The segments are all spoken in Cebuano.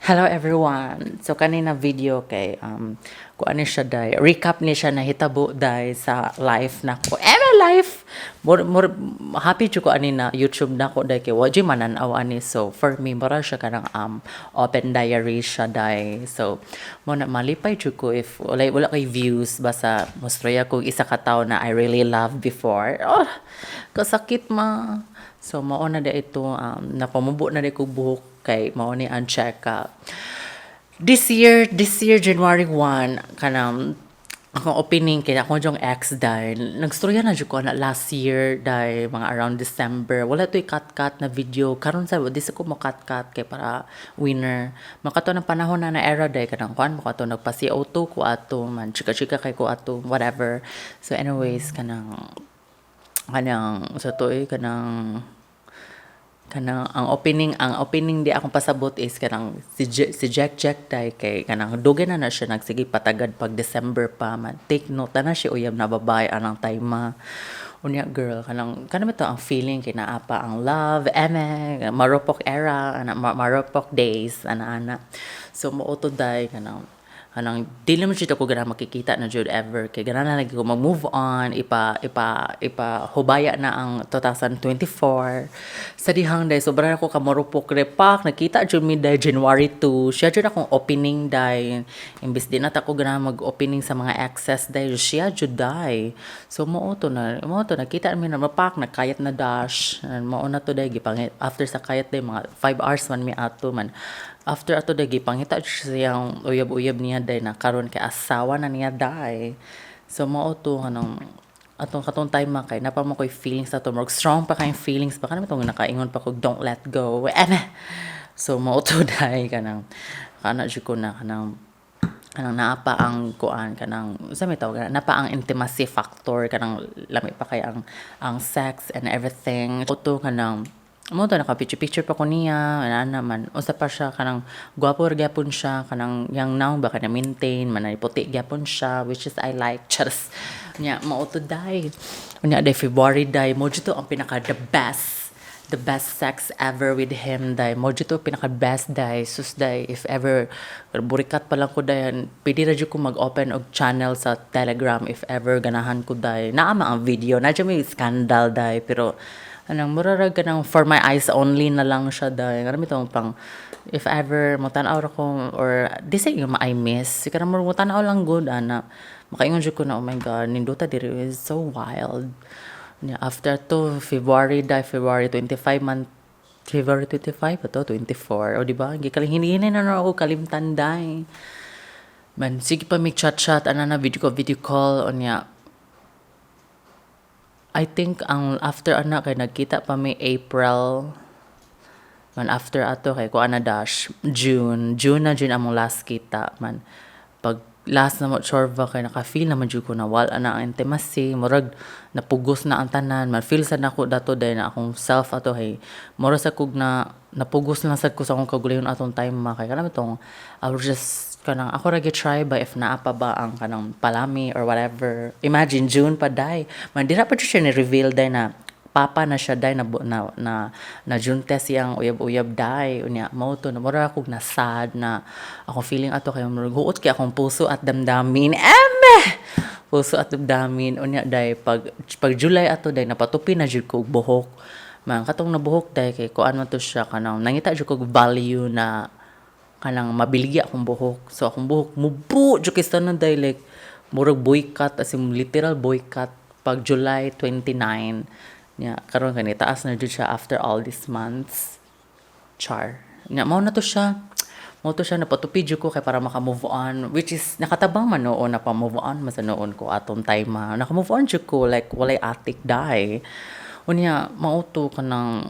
Hello everyone. So kanina video kay kuan ni siya day, recap ni siya nahitabo day sa life nako. Eh, life. More, more happy jud ko ani na YouTube nako day kay wa jud manan-aw ani. So for me, mura siya kanang open diary siya day. So mo na malipay jud ko if wala kay views, basta mostorya ko isa ka tawo na I really love before. Oh, kasakit ma. So mao na di ito, napamubo na di ko buhok kay mao ni ang check up. This year January 1, kanang akong opening kay ako jong ex dahil nagstorya na jud ko na last year dahil mga around December. Wala to'y cut-cut na video karon sa di sa ko mo cut-cut kay para winner makato ng panahon na na era dahil kanang kuan mo kato nagpa CO2 ko ato man, chika-chika kay ko ato, whatever. So anyways, kanang sa to eh, kanang ang opening di akong pasabot is kanang si Jack Jack day kay kanang dugay na na siya nagsige patagad pag December pa man. Take note na siya uyab na babae anang time ma. Unya girl, kanang bitaw ang feeling kay naa pa ang love eme marupok era ana, marupok days ana ana. So mao to day, kanang dili man jud ako ganahan makikita na jud ever kay ganahan na lagi ko mag-move on, ipa hubaya na ang 2024. Sa dihang day sobra ako kamarupok repak, nakita jud mi day January 2. Siya jud akong opening day, imbis di na ta ko ganahan mag-opening sa mga exes day, siya jud day. So mao to nakita mi na mapak, nagkayat na dash. Mao na to day, gipangit after sa kayat day, mga 5 hours man mi ato man. After ato day, gipangita jud siyang uyab-uyab niya day na karon kay asawa na niya day. So mao to, kanang atong katong time ma kay napa mo koy feelings ato, murag strong pa kayong feelings pa, kanang itong nakaingon pa kog "Don't let go." Eme. So mao to day, kanang kana jud ko na kanang naa pa ang kuan, kanang unsa may tawag ana, naa pa ang intimacy factor, kanang lami pa kay ang sex and everything. Uto kanang mo to, naka picture picture pa ko niya ana man. Usa pa siya, kanang gwapo ra gyapon siya, kanang yang now ba kana maintain man, ay puti gyapon siya, which is I like, charos. Nya mao to day. Unya day February day, mo jud to ang pinaka the best sex ever with him day. Mo jud to pinaka best day, sus day. If ever burikat pa lang ko day, pwede ra jud ko mag-open og channel sa Telegram if ever ganahan ko day. Naa man ang video na may scandal day, pero anang mura ra kanang for my eyes only na lang siya day. Kanang bitong pang if ever mo tan-aw ra ko or di say yung I miss kanang mo tan-aw lang good ana, makaingon jud ko na, "Oh my God, nindota diri, is so wild." Nya after to February day, February 25 man, February 25 ba to, 24 o di ba, gikaling hinihini na na ako kalimtan day man. Sige pa mi chat chat ana na, video call. Unya I think ang after ana kay nagkita pa mi April man. After ato kay kuan na dash June, June na, June among last kita man. Pag last na mo chorva kay naka-feel naman jud ko na wala na ang intimacy, murag napugos na ang tanan man. Feel sad nako dato dahil na akong self ato hey, mura sa kog na napugos lang sad ko sa akong kaugalingon atong time ma, kay kanang itong I was just kanang ako ra try ba if naa pa ba ang kanang palami or whatever. Imagine, June pa day man, dira pa jud siya ni reveal day na papa na siya day, na na June test siyang uyab-uyab day. Unya mao to na mura akong na sad na akong feeling ato kay murag huot kay akong puso at damdamin, eme, puso at damdamin. Unya day pag July ato day, napatupi na jud ko og buhok man. Katong nabuhok day kay kuan man to siya, kanang nangita jud kog value na kanang mabiligi akong buhok. So akong buhok mubo jud kay na day, like murag boy cut, as in literal boy cut pag July 29. Nya karon kani taas na jud siya after all these months, char. Nya mao na to siya, mao to siya, napatupi jud ko kay para maka-move on, which is nakatabang man noon na pa-move on man sa noon ko atong time ma. Naka-move on jud ko like walay atik day. Unya mao to, kanang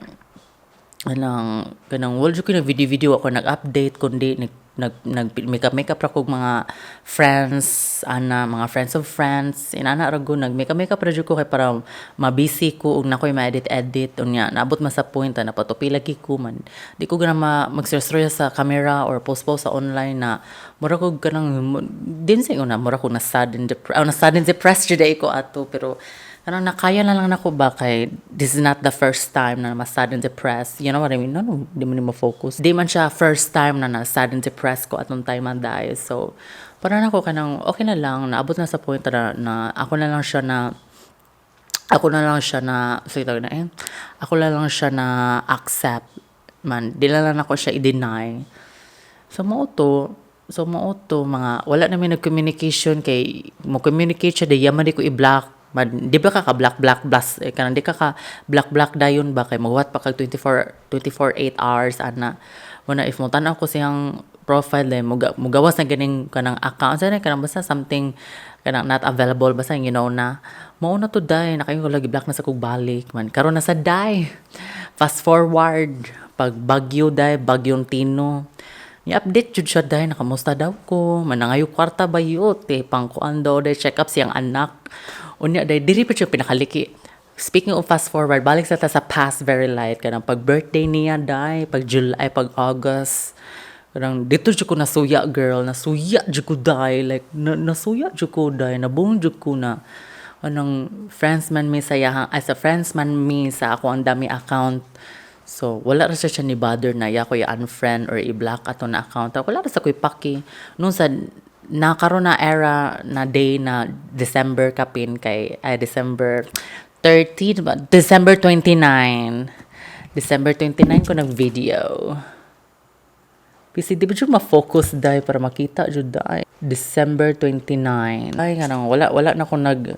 wala jud ko nag video video ako nag-update kundi nag makeup makeup ra kog mga friends ana, mga friends of friends inana ra gud. Nag makeup makeup ra jud ko kay para ma-busy ko ug nakoy ma-edit edit. Unya naabot man sa point na napatupi lagi ko man, di ko gana ma magstorya sa camera or post post sa online na mura ko kanang din sa na mura ko na sad and na sad and depressed jud ko ato. Pero Kanang nakaya na lang nako ba kay this is not the first time na mas sad and depressed. You know what I mean? No, di mo ni mo-focus. Di man siya first time na na sad and depressed ko atong time man dai. So, para nako kanang okay na lang, naabot na sa point na ako na lang siya na sige tawag na eh, ako na lang siya na accept man, di na lang ako siya i-deny. So mao to mga wala na mi nag-communication kay mo communicate siya, di yaman di ko i-block man. Di ba ka ka block block blast eh, kanang di ka ka block block dayon ba kay magwat pa kag 24 24 8 hours ana mo na. If mo tan-aw ko siyang profile eh, mugawas na ganing kanang account sa kanang basta something kanang not available, basta na mao na to day. Nakaingon ko lagi, block na sa kog balik man karon na sa day. Fast forward pag bagyo day, bagyong Tino, ni-update jud siya day, nakamusta daw ko, manangayo kwarta bayot eh, pangkuan daw day, check up siyang anak. Unya day, diri pa siya pinakaliki. Speaking of fast forward, balik sa ta sa past very light, kanang pag birthday niya day, pag July, pag August, kanang dito jud ko nasuya, girl, nasuya jud ko day, like nasuya jud ko day, nabung jud ko na anong friends man mi sa yahang, as a friends man mi sa ako ang dami account. So, wala ra siya ni bother na ya ko i-unfriend or i-block ato na account. Wala ra sa ko'y paki. Nung sa nakaroon na era na day na December kapin kay ay December 30 ba? December 29. December 29 ko nag-video. Kasi di ba jud ma-focus dai para makita jud dai. December 29. Ay nga wala wala na ko nag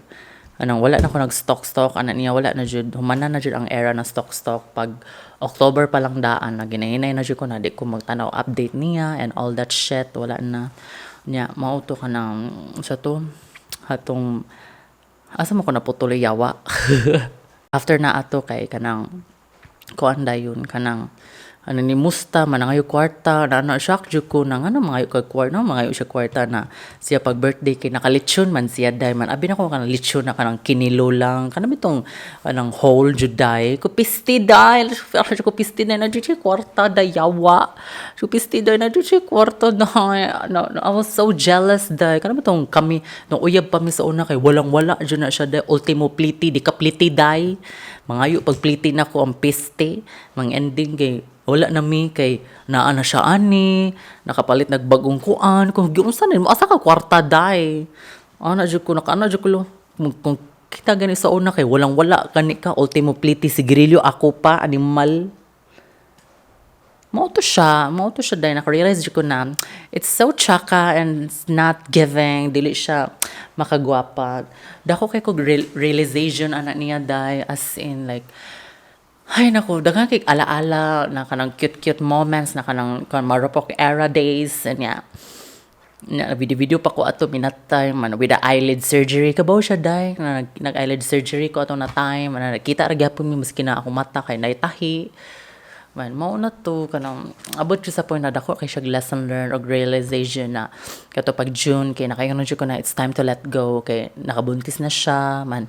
anong wala na ko nag stalk stalk ana niya, wala na jud, humana na jud ang era na stalk stalk. Pag October pa lang daan na ginahinay na jud ko na di ko magtanaw update niya and all that shit, wala na niya. Mao to kanang sa to hatong asa mo ko naputuloy yawa. After na ato kay kanang kuan dayon, kanang ano ni musta man nangayo kwarta na na shock jud ko na ngano mangayo kag kwarta, no, mangayo siya kwarta na siya pag birthday kay nakalitsyon man siya day man. Abi na ko kanang litsyon na kanang kinilo lang, kanang bitong anang whole jud day ko pisti day ko pisti day na jud siya kwarta day, yawa ko pisti day na jud siya kwarta day. No, no, I was so jealous day, kanang bitong kami no uyab pa mi sa una kay walang wala jud na siya day, ultimo pliti di ka pliti day, mangayo pag pliti na ko ang piste mang ending kay wala na mi kay naa na siya ani nakapalit nagbagong kuan kung giunsa ni mo, asa ka kwarta day ana jud ko nakaana jud ko lo kung kita gani sa una kay walang wala kani ka ultimo pliti sigarilyo ako pa animal. Mao to siya dahil naka-realize jud ko na it's so chaka and it's not giving, dili siya makagwapa. Dako kay kog realization ana niya day, as in like ay nako, daghan kay alaala na kanang cute cute moments na kanang kan marupok era days and yeah. Na video video pa ko ato minatay man with the eyelid surgery, kabaw siya day na nag eyelid surgery ko ato na time na nakita ra gyapon mi maski na akong mata kay naitahi man. Mao na to kanang abot siya sa point na dako kay siya lesson learned og realization na kato pag June kay nakaingon jud ko na it's time to let go kay nakabuntis na siya man.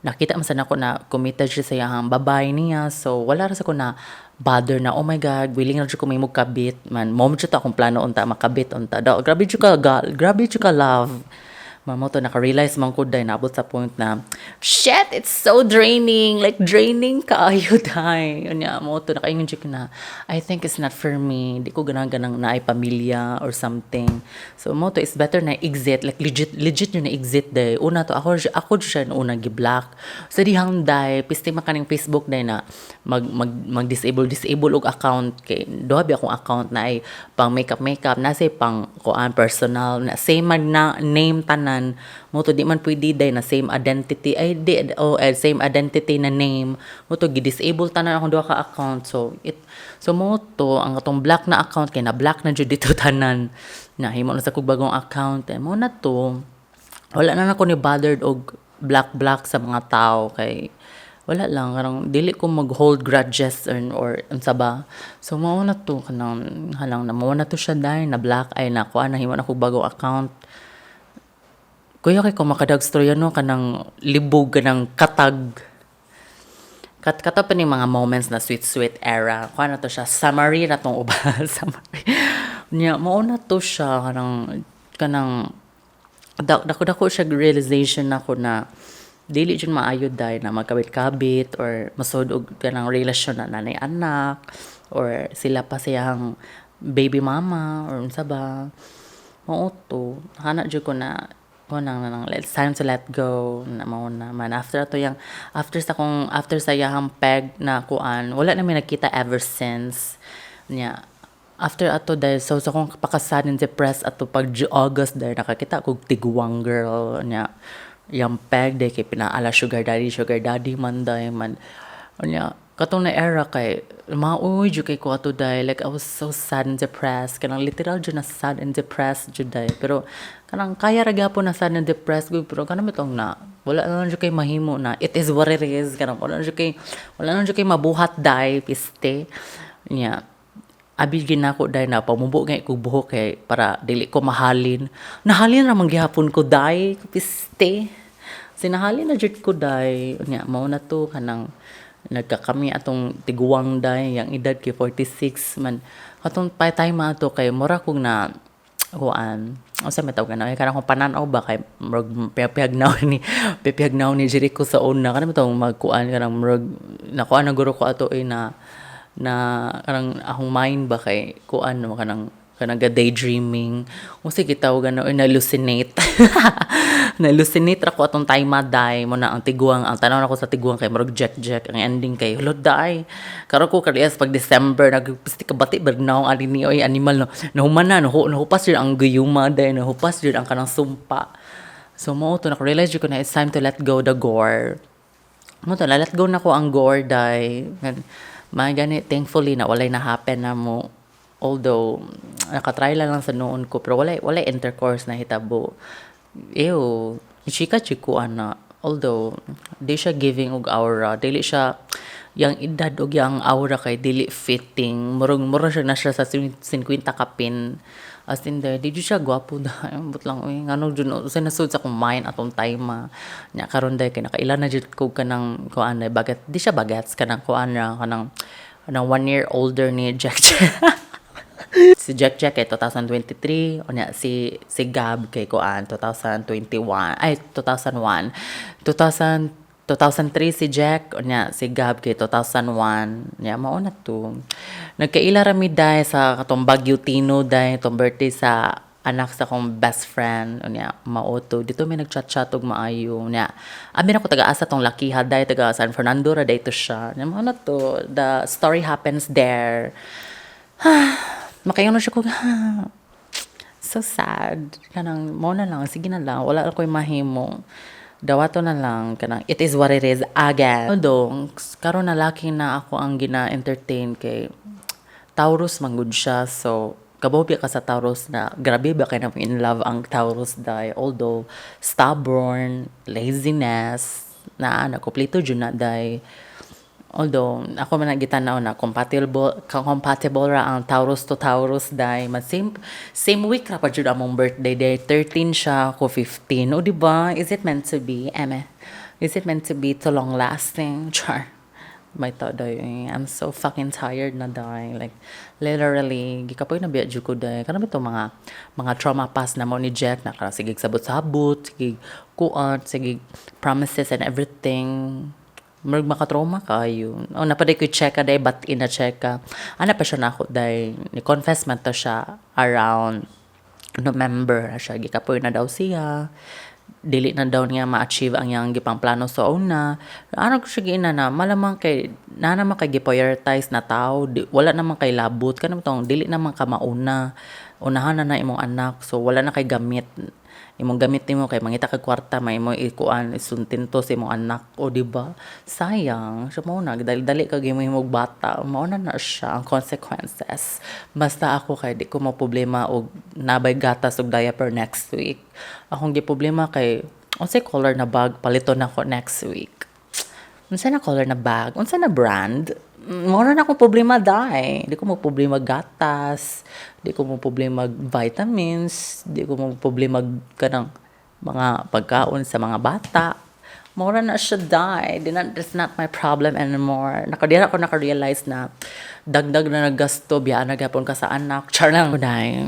Nakita man sa nako na committed siya sa iyang babay niya, so wala ra sa ko na bother na oh my God, willing na jud ko mahimong kabit man. Mao jud to akong plano unta, makabit unta daw. Grabe jud ka, grabe jud ka love. Mao to naka-realize man ko day, naabot sa point na shit, it's so draining, like draining kaayo day. Unya mao to nakaingon jud ko na I think it's not for me, di ko ganahan ganang naay pamilya or something. So mao to, it's better na exit, like legit legit yun na exit day. Una to ako jud siya una gi-block sa dihang day, piste man kaning Facebook day na mag mag mag disable disable og account kay duha bi akong account na ay pang makeup makeup na say pang kuan personal na same man na name tanan. Mo to di man pwede day na same identity ay di oh eh, same identity na name. Mo to gi-disable tanan akong duha ka account. So mo to ang atong block na account kay na block na jud dito tanan, na himo na sa kog bagong account eh. Mo na to, wala na nako ni bothered og block block sa mga tao kay wala lang, kanang dili ko mag-hold grudges or unsa ba. So mao na to kanang halang na mao na to siya dai na block ay na kuan, na himo na kog bagong account. Kuya kay ko makadags no kanang libog kanang katag kat kato pa ni mga moments na sweet sweet era. Kuan na to siya, summary na tong uban, summary niya. Mao na to siya kanang kanang dako dako siya realization nako na Dili jud maayo day na magkabit-kabit or masud og kanang relasyon na nanay anak or sila pa siyang baby mama or unsa ba. Mao to, kana jud ko na ko nang nang it's time to let go na. Mao na man, after ato yang after sa kong after sa iyahang peg na kuan, wala na mi nagkita ever since niya. After ato dahil, so sa akong pakasad and depressed ato pag August dahil, nakakita kog tiguang girl niya. Yang peg day kay pinaala sugar daddy man day man niya. Katong na era kay maoy jud kay ko ato day. Like, I was so sad and depressed, kanang literal jud na sad and depressed jud day. Pero kanang kaya ra gyapon na sad and depressed gud, pero kanang bitong na wala na lang jud kay mahimo na, it is what it is. Kanang wala na jud kay mabuhat day, piste niya. Abi ginako day na pamubo ngay ko buhok kay para dili ko mahalin. Nahalin ra man gihapon ko day, piste. Sinahalin na jud ko day nya. Mao na to, kanang nagkakami atong tiguang day, yang edad kay 46 man atong pa time ato. Kay mura kog na kuan, unsa may tawag na kanang kung panan-aw ba, kay murag pipihagnaw ni Jericho sa una. Kanang bitong magkuan, kanang murag nakuan na guro ko ato eh, na na kanang akong mind ba kay kuan no, kanang kanang ga daydreaming, unsa gitawag na, na hallucinate, na hallucinate ra ko atong time day. Mo na ang tiguang, ang tanaw nako sa tiguang kay murag Jack Jack. Ang ending kay hulo day, karon ko kalias pag December nagpisti ka bati berg naong ani ni oy animal no. Nahuman na, nahupas jud ang guyuma day, nahupas jud ang kanang sumpa. So mo to, naka-realize jud ko na it's time to let go the gore. Mo to, na let go na ko ang gore day. Mga gani, thankfully na walay na happen na mo. Although nakatry lang sa noon ko, pero walay intercourse na hitabo. Ew, chika chico ana. Although di siya giving og aura, dili siya yang edad og yang aura kay dili fitting. Murag mura siya na siya sa 50 kapin. As in, di jud siya gwapo da. Ambot lang uy, ngano jud sa nasud sa akong mind atong time ma. Nya karon day kay nakaila na jud ko kanang kuan bagat, di siya bagets, kanang kuan ra, kanang kanang 1 year older ni Jack Jack. Si Jack Jack kay 2023, unya si si Gab kay kuan 2021, ay 2001, 2000 2003 si Jack, unya si Gab kay 2001 nya. Mao na to, nagkaila ra mi day sa katong Baguio Tino day, tong birthday sa anak sa akong best friend. Unya mao to, dito mi nagchat-chat og maayo nya. Abi na ko taga asa tong lakiha day, taga San Fernando ra day to siya. Nya mao na to, the story happens there. Makaingon siya ko, so sad. Kanang mo na lang, sige na lang, wala na ko'y mahimo. Dawato na lang, kanang it is what it is again. Although, karon na laki na ako ang gina-entertain kay Taurus man gud siya. So, kabaw ka sa Taurus na grabe ba kay na in love ang Taurus day. Although, stubborn, laziness, na na kompleto jud na day. Although, ako man gitanaw na compatible compatible ra ang Taurus to Taurus day. Mas same same week ra pa jud among birthday day. 13 siya, ako 15. O di ba? Is it meant to be? Eme. Is it meant to be to long lasting? Char. May ta day. I'm so fucking tired na day. Like, literally, gikapoy na biya jud ko day. Kanang bitaw mga trauma pass na mo ni Jack na kanang sige sabot-sabot, sige kuan, sige promises and everything. Murag makatrauma kaayo. O napaday ko check day, bat in na check. Ana pa siya nako day, ni confess man to siya around November na siya, gikapoy na daw siya. Dili na daw niya ma-achieve ang iyang gipang plano sa una. Ano ko siya giina na malamang kay na naman kay gi-prioritize na tao, di, wala naman kay labot kanang tong dili naman ka mauna. Unahan na na imong anak, so wala na kay gamit imong gamit nimo kay mangita kag kwarta, may imo ikuan isuntinto sa imong anak. O di ba, sayang siya. Mao na dali dali kag himog bata, mao na na siya ang consequences. Basta ako kay di ko mo problema og nabay gatas og diaper next week. Akong gi problema kay unsay color na bag paliton nako next week, unsa na color na bag, unsa na brand. Mao na akong problema day. Di ko mo problema gatas, di ko mo problema vitamins, di ko mo problema kanang mga pagkaon sa mga bata. Mora na siya day. Di na, that's not my problem anymore. Naka, di na ako naka-realize na dagdag na naggasto, biyaan na gyapon ka sa anak. Char lang day.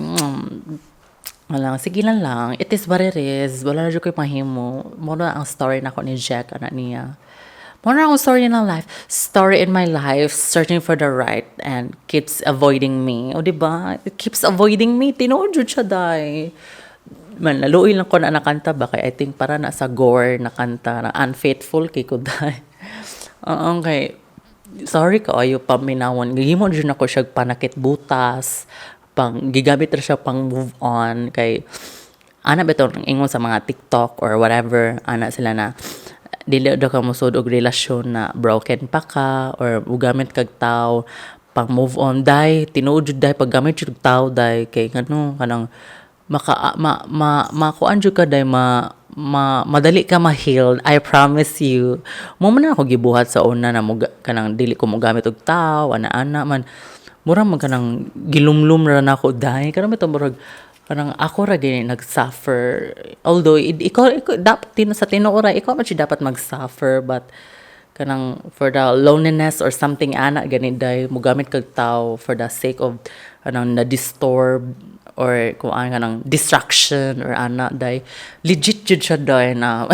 Wala, sige na lang. It is what it is. Wala na jud ko'y mahimo. Mao na ang story nako ni Jack, anak niya. Mao na akong story ng life. Story in my life, searching for the right and keeps avoiding me. O, di ba? It keeps avoiding me. Tinuod jud siya, day. Man, naluoy lang ko na nakanta ba? Kay I think para na sa Gore na kanta na unfaithful kay ko, day. Oo, kay sorry kaayo paminawon. Gihimo jud nako siya panakit butas, pang gigamit ra siya pang move on kay ana bitaw ingon sa mga TikTok or whatever, ana sila na dili daw ka mosud og relasyon na broken pa ka or mogamit kag tawo pang move on, day. Tinuod jud, day, paggamit jud og tawo, day, kay ngano kanang maka ma ma makuan jud ka, day, ma, ma madali ka ma-heal. I promise you. Mao man na ako gibuhat sa una na mo kanang dili ko mogamit og tawo ana-ana man. Mura man kanang gilumlum ra nako, day. Kanang bitaw murag kanang ako ra gani nag-suffer, although ikaw dapat tin sa tinuod ra ikaw man siya dapat mag-suffer, but kanang for the loneliness or something ana gani, day, mogamit kag tawo for the sake of kanang na-disturb or kung ano kanang distraction or ana, day. Legit jud siya, day, na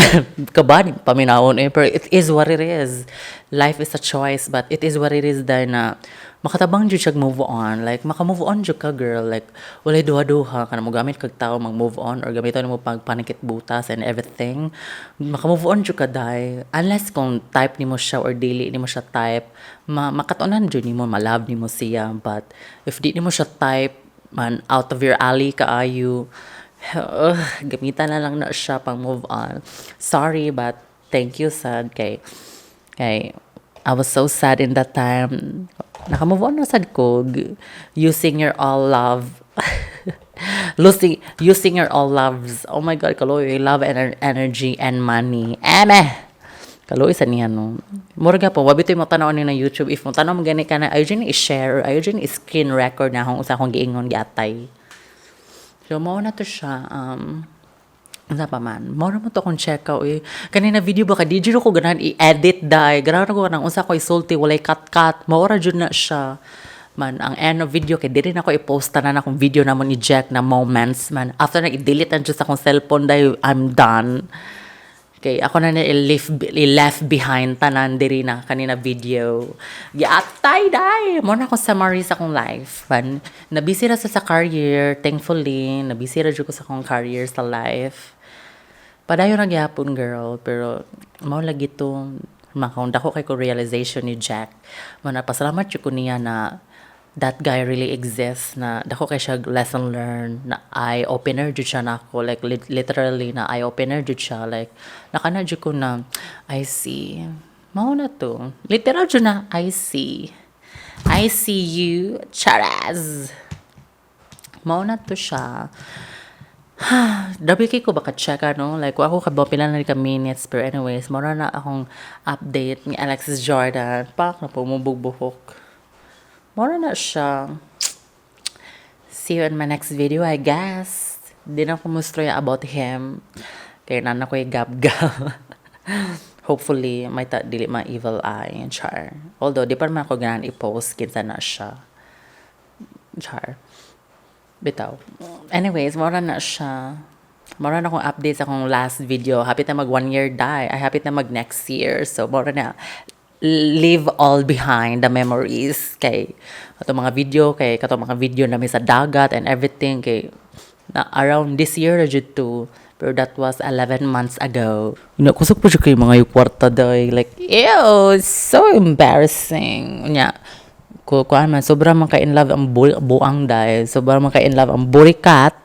kabani paminawon eh, pero it is what it is. Life is a choice, but it is what it is, day, na makatabang jud siya move on. Like, maka move on jud ka, girl. Like, walay duha-duha kana mogamit kag tawo mag move on or gamiton mo pag panikit butas and everything. Maka move on jud ka, day, unless kung type nimo siya or dili nimo siya type. Makatunan jud nimo, ma-love nimo siya, but if di nimo siya type man, out of your alley kaayo, ugh, gamitan na lang na siya pang move on. Sorry, but thank you sad kay I was so sad in that time. Naka-move on na sad ko using your all love, losing using your all loves. Oh my God, kaloy. Love and energy and money. Eme. Kaloy sa niya, no. Mura po, wabi mo tanaw ni na YouTube. If mo tanaw mo gani ka na, ayaw dyan i-share, ayaw dyan i-screen record na akong usa akong giingon giatay. So, mao na to siya. Unsa pa man? Mao ra mo to akong check out eh. Kanina video ba ka di jud ko ganahan i-edit, dai. Ganahan ko nang unsa ko isulti, walay cut-cut. Mao ra jud na siya. Man, ang end of video kay diri na ko i-post tanan akong video namo ni Jack na moments man. After na i-delete ang jud sa akong cellphone, dai, I'm done. Kay ako na na i-left behind tanan diri na kanina video. Giatay, day. Mao na akong summary sa akong life. Man, nabisi ra sa career, thankfully, nabisi ra jud ko sa akong career sa life. Padayon ra gyapon, girl, pero mao lagi to makaon dako kay ko realization ni Jack. Man, pasalamat jud ko niya na that guy really exists, na dako kay siya lesson learned, na eye opener jud siya nako. Like, literally na eye opener jud siya. Like, nakana jud ko na I see. Mao na to, literal jud na I see, I see you. Charaz. Mao na to siya. Grabe kay ko baka check ano, like wa ako kabaw pila na ka minutes, pero anyways, mao na akong update ni Alexis Jordan. Pak na pumubog buhok. Mao na siya. See you in my next video, I guess. Di na ko mustorya about him. Kaya na ko gab-gab. Hopefully, may ta dili ma evil eye. Char. Although, di pa man ako ganahan i-post kinsa na siya. Char. Bitaw. Anyways, mao na siya. Mao na akong update sa akong last video. Happy na mag one year die. I happy na mag next year. So, mao na leave all behind the memories kay ato mga video, kay kato mga video nami sa dagat and everything, kay na around this year na jud to, pero that was 11 months ago. Nya kusog po siya kay mga yung kwarta, day. Like, ew, it's so embarrassing. Nya ko kuan man, sobra man ka in love ang buang, day. Sobra man ka in love ang burikat.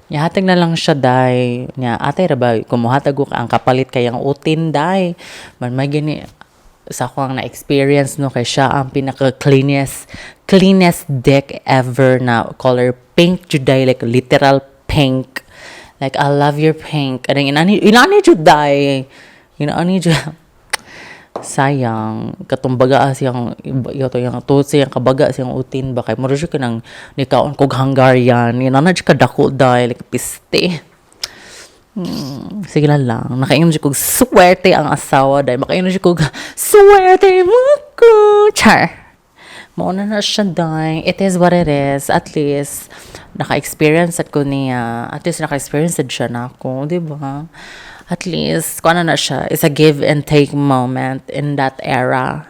Nya hatag na lang siya, day. Nya atay ra ba kumuhatag ko ang kapalit kay ang utin, day. Man may gini sa ako ang na-experience, no, kay siya ang pinaka cleanest cleanest dick ever na color pink jud, day. Like, literal pink. Like, "I love your pink." Anong inani inani jud, day, inani jud. Sayang katong baga siyang yato yang tuot siyang kabaga siyang utin ba, kay mura siya kanang nikaon kog Hungarian inana jud kadako, day. Like, piste. Sige na lang. Nakaingon siya kog swerte ang asawa, dahil makaingon siya kog swerte mo ko. Char. Mauna na siya, day. It is what it is. At least, naka-experience at ko niya. At least, naka-experience sad siya na ako, di ba? At least, kung ano na siya, it's a give and take moment in that era.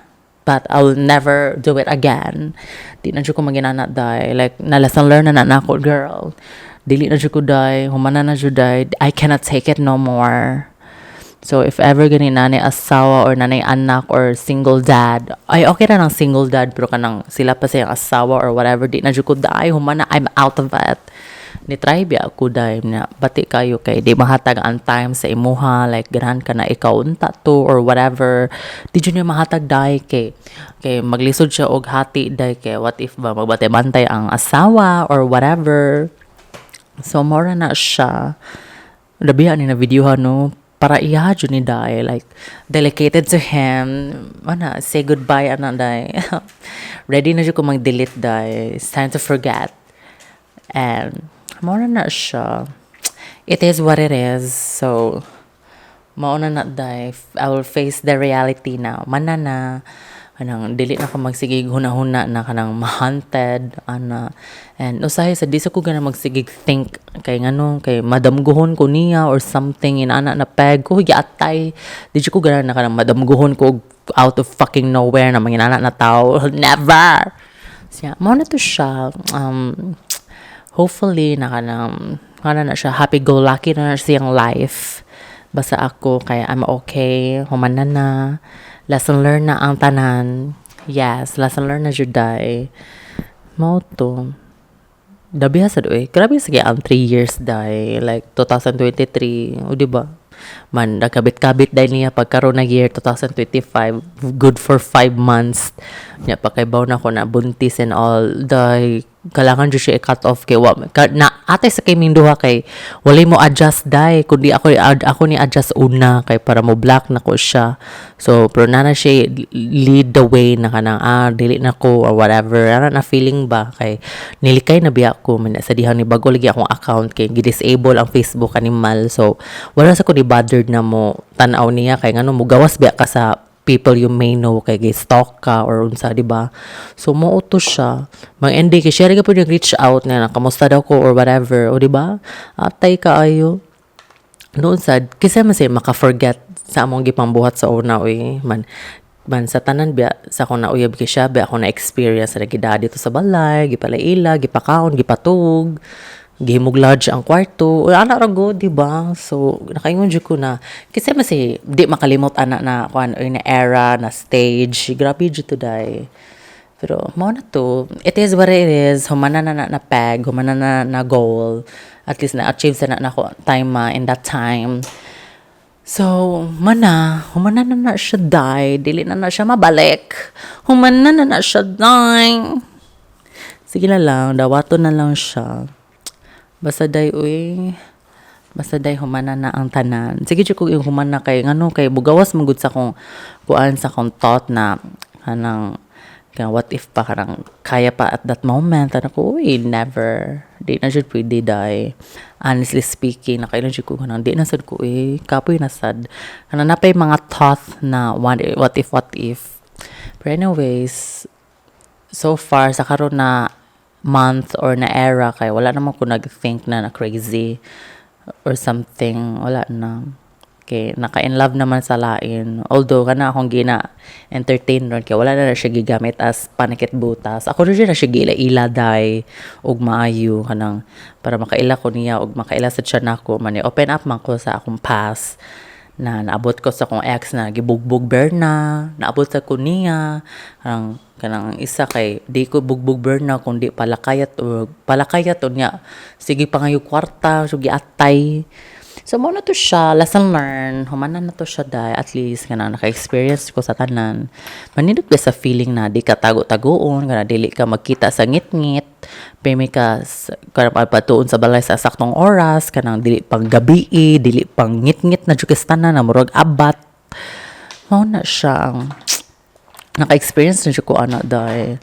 But I'll never do it again. Di na jud ko mag-inana, day. Like, na-lesson learn na na nako, girl. Dili na jud ko, day. Humana na jud, day. I cannot take it no more. So, if ever gani naa nay asawa or naa nay anak or single dad, ay, okay na ng single dad, pero kanang sila pa sa asawa or whatever, di na jud ko, day, humana, I'm out of it. Ni try biya ako, day, na bati kayo kay di mahatag ang time sa imuha, like ganahan ka na ikaw unta to or whatever, di jud niya mahatag, day, kay maglisod siya og hati, day, kay what if ba magbantay-bantay ang asawa or whatever. So mora na siya. Labihan ni na videohan, no, para iya jud ni, day, like dedicated to him. Ana, say goodbye ana, day. Ready na jud ko mag-delete, day. It's time to forget and mora na siya. It is what it is. So mauna na, day. I will face the reality now. Mana na kanang dili na ko magsigig huna-huna na kanang ma-haunted ana, and usahay sa di sa ko gana magsigig think kay ngano kay madamguhon ko niya or something inana na peg ko giatay. Di jud ko gana na kanang madamguhon ko out of fucking nowhere na mga inana na tao. Never. So, yeah, mao na to siya. Hopefully na kanang kana na siya, happy go lucky na siyang life. Basta ako kay I'm okay, humana na, lesson learned na ang tanan. Yes, lesson learned na jud, day. Mao to. Dabiha sad oy. Grabe sige ang 3 years, day. Like 2023, o di ba? Man nagkabit-kabit day niya pagkaron na year 2025, good for 5 months. Nya pakaybaw na ko na buntis and all, day. Kailangan jud siya i-cut off kay wa ka, na atay sa kay duha kay walay mo adjust, day, kundi ako ni adjust una kay para mo block na ko siya. So pero na na siya lead the way na kanang dili na ko or whatever ana na feeling ba kay nilikay na biya ko man sa dihang ni bago lagi akong account kay gi-disable ang Facebook animal. So wala sa ko ni bothered na mo tan-aw niya kay ngano mo gawas biya ka sa people you may know kay gi-stalk ka or unsa, di ba? So mo to siya mang ending kay siya ra pud reach out na kamusta daw ko or whatever. O di ba, atay kaayo noon sad kasi man say maka-forget sa among gipambuhat sa una oy. Man man sa tanan biya sa akong nauyab kay siya biya ako na experience na gida dito sa balay, gipalaila, gipakaon, gipatug, gihimog lodge ang kwarto. Uy, ana ra go, di ba? So nakaingon jud ko na kasi man say di makalimot ana na kuan oy, na era na stage. Grabe jud to, day. Pero mao na to. It is what it is. Humana na na, na peg, humana na na goal. At least na-achieve sa na nako time ma in that time. So, mana, humana na na siya, day. Dili na na siya mabalik. Humana na na siya, day. Sige na lang, dawato na lang siya. Basta day, uy. Basta day, humana na ang tanan. Sige jud ko yung humana kay ngano kay bugawas man gud sa akong kuan, sa akong thought na kanang kaya what if pa kanang kaya pa at that moment ana ko, uy, never, di na jud pwede, day. Honestly speaking, nakailan jud ko kanang di na sad ko eh, kapoy na sad kanang napay mga thought na what if, what if. But anyways, so far sa karon na month or na era kay wala naman ko nag-think na na crazy or something. Wala na kay naka-in love naman sa lain, although kana akong gina entertain ron kay wala na, na siya gigamit as panakit butas. Ako rin na siya giila-ila, day, og maayo kanang para makaila ko niya og makaila sa siya nako man. Open up man ko sa akong past na naabot ko sa akong ex na gibugbog berna, naabot sa ko niya ang kanang isa kay di ko bugbog berna kundi palakayat o palakayat unya sige pa ngayo kwarta. So giatay. So mo na to siya, lesson learned. Humana na to siya, day. At least kanang naka-experience ko sa tanan. Manindot ba sa feeling na di ka tago-tagoon, kana dili ka magkita sa ngit-ngit, peme ka kanang patuon sa balay sa saktong oras, kanang dili pang gabi, dili pang ngit-ngit na jud ka tanan na murag abat. Mao na siya ang naka-experience na jud ko ana, day.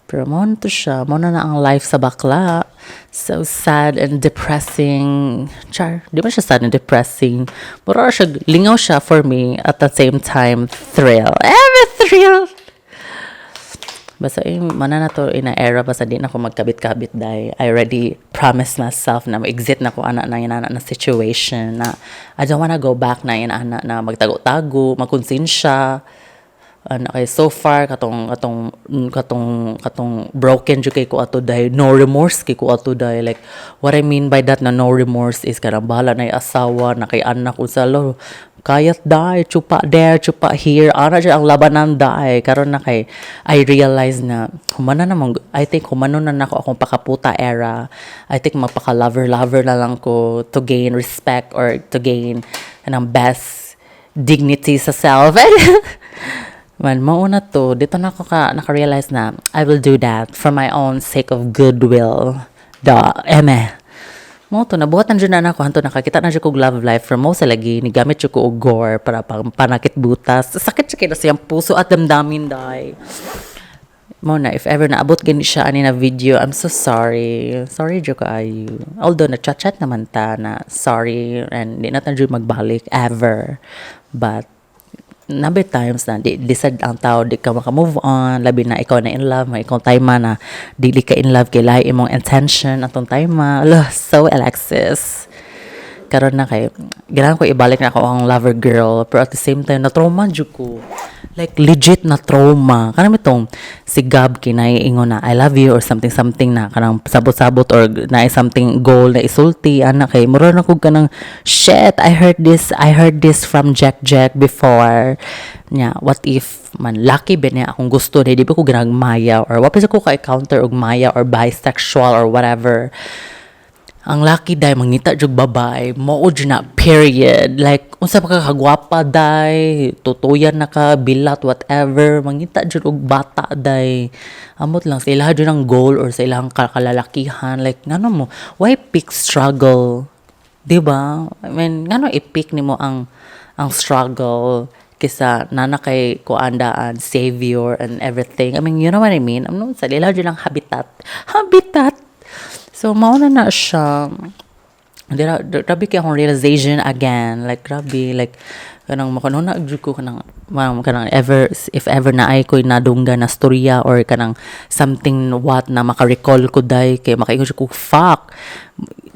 Pero mo na to siya, mo na na ang life sa bakla. So sad and depressing. Char, di ba siya sad and depressing? Mura siya, lingaw siya for me, at the same time, thrill. Eh, thrill! Basta eh, mana na to in a era basta di na ko magkabit-kabit dai. I already promised myself na exit na ko ana na inana na situation na I don't wanna go back na inana na magtago-tago, magkonsensya. Ana kay so far katong broken jud kay ko ato dahil no remorse kay ko ato dahil. Like, what I mean by that na no remorse is kanang bahala na asawa na kay anak, unsa lo kayat dai, chupa there, chupa here, ana jud ang labanan dai. Karon na kay I realize na humana na man. I think humano na nako akong pakaputa era. I think magpaka lover lover na lang ko to gain respect or to gain kanang best dignity sa self. Man, mauna to. Dito na ako ka, naka-realize na I will do that for my own sake of goodwill. Da, eme. Mo to, nabuhat na dyan na ako. Hanto, nakakita na dyan kog love life from mo sa lagi. Nigamit dyan ko og gore para pang panakit butas. Sakit siya kay na siyang puso at damdamin, day. Mo na, if ever naabot gani siya ani na video, I'm so sorry. Sorry jud kaayo. Although, na-chat-chat naman ta na sorry and di na ta jud magbalik ever. But, nabi times na di sad ang tao di ka maka-move on, labi na ikaw na in love, may ikaw time na dili ka in love kay lahi imong intention atong time. Ugh, so Alexis, karon na kay ganahan ko ibalik na ako ang lover girl, pero at the same time na trauma jud ko, like legit na trauma. Kanang itong si Gab kinay ingon na "I love you" or something something na kanang sabot-sabot or na something goal na isulti ana kay mura na kog kanang, "Shit, I heard this from Jack Jack before." Nya what if man lucky ba niya akong gusto ni di ba ko ganang maya or wa pa ko ka encounter og maya or bisexual or whatever. Ang laki day mangita jud babae, mao jud na, period. Like unsa pa ka kagwapa day, tutuyan na ka bilat, whatever, mangita jud og bata day. Amot lang sa ilaha jud ang goal or sa ilahang kalalakihan. Like ngano mo, why pick struggle, di ba? I mean, ngano i-pick nimo ang struggle kisa nana kay kuandaan savior and everything? I mean, you know what I mean? I'm sa ilaha jud ang habitat habitat. So, mao na na siya. Dira, grabe kay akong realization again. Like, grabe, like, kanang makanuna jud ko kanang ma'am, kanang ever if ever na ay ko'y nadunggan na storya or kanang something what na maka-recall ko day kay makaingon jud ko, "Fuck,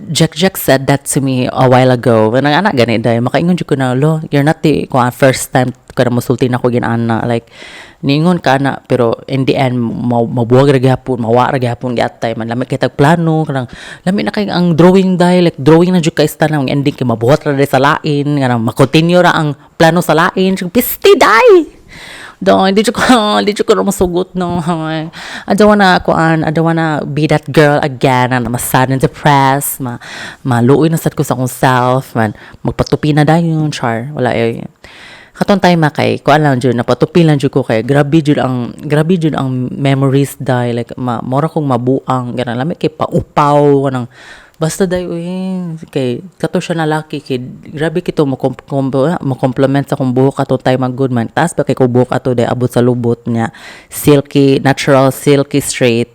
Jack Jack said that to me a while ago." Kanang anak gani day makaingon jud ko na, "Lo, you're not the kuan first time kada mosulti na ko ginana." Like niingon ka na, pero in the end mabuwag ra gyapon, mawa ra gyapon giatay man. Lami kay tag plano, kanang lami na kay ang drawing day, like drawing na jud kay sta ang ending kay mabuhat ra day sa lain, kanang ma-continue ra ang plano sa lain. Pisti day. Do, hindi ko na masugot, no. I don't wanna, kuan, I don't wanna be that girl again, na mas sad and depressed, maluoy na sad ko sa akong self, man, magpatupi na dayon, char, wala eh. Katong time kay, kuan lang jud, napatupi lang jud ko kay, grabe jud ang memories day, like, mora kong mabuang, ganang, lami kay paupaw, kanang, basta day, uy, kay, kato siya na laki, kay, grabe kito mo compliment sa akong buhok ato time good man. Taas ba kay ko buhok ato day, abot sa lubot niya, silky, natural, silky straight.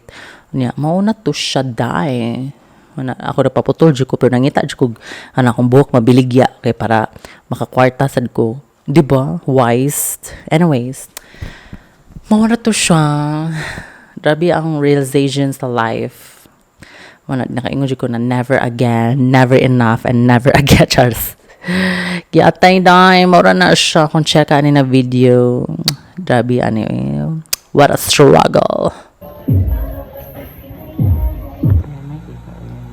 Niya, mao na to siya day. Wala, ako na paputol jud ko pero nangita jud ko ana akong buhok mabiligya kay para makakwarta sad ko. Di ba? Wise. Anyways, mao na to siya. Grabe ang realization sa life. Wala, nakaingon jud ko na never again, never enough, and never again. Charles. Giatay day, mura na siya kung check ani na video. Grabe ani eh. What a struggle.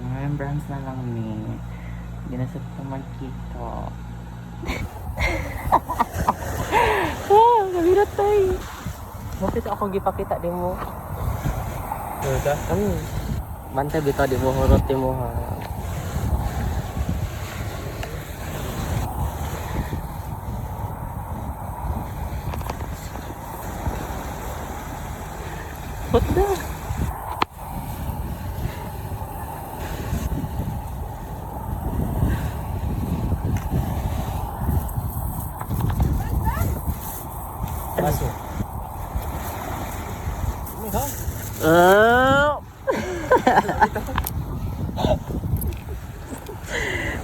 Remembrance na lang ni. Hindi na sa ko magkita. Ah, kabira tay. Mapit ako gipakita di mo. Ka? Bantay bitaw di mo hurot di mo ha. What the? Baso. Ah!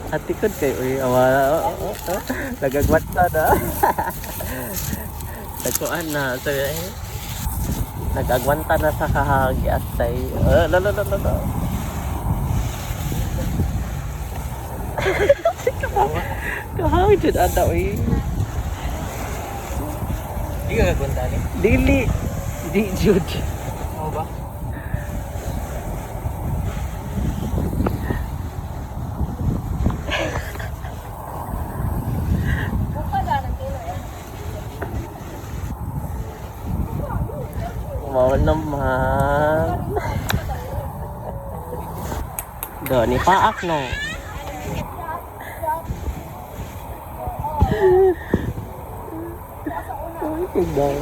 Atikod kay uy awa. Nagagwat na na. Nagkuan na. Sabi eh. Nag-agwanta na sa kahagi astay. Lo, lo, lo, lo, lo. Kahagi jud ana oy. Di ka gagwanta ni? Dili. Di jud. Oo ba? Mao naman. Do ni paak no. Ay, tignan.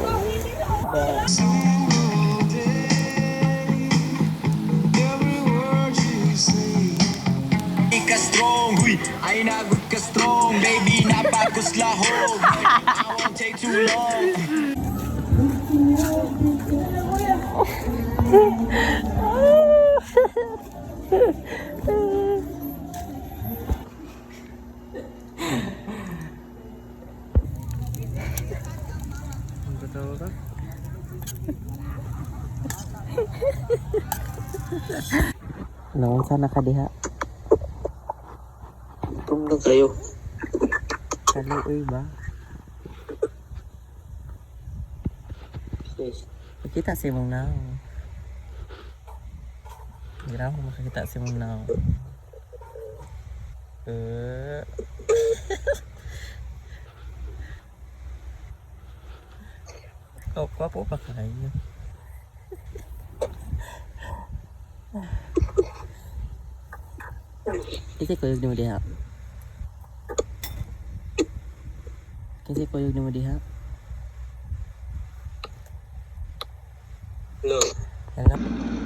Ka strong, huy, ay nagod ka strong. Baby, napakuslahog. I won't take too long. Ang ka? Naon sana ka diha? Gutom na kayo. Kaluoy ba? Yes. Makita si mong nao. Hindi na ako makakita si mong nao. Eh. Oh, gwapo pa kayo. Kasi kuyog nimo diha. Kasi kuyog nimo diha. Hello. Hello.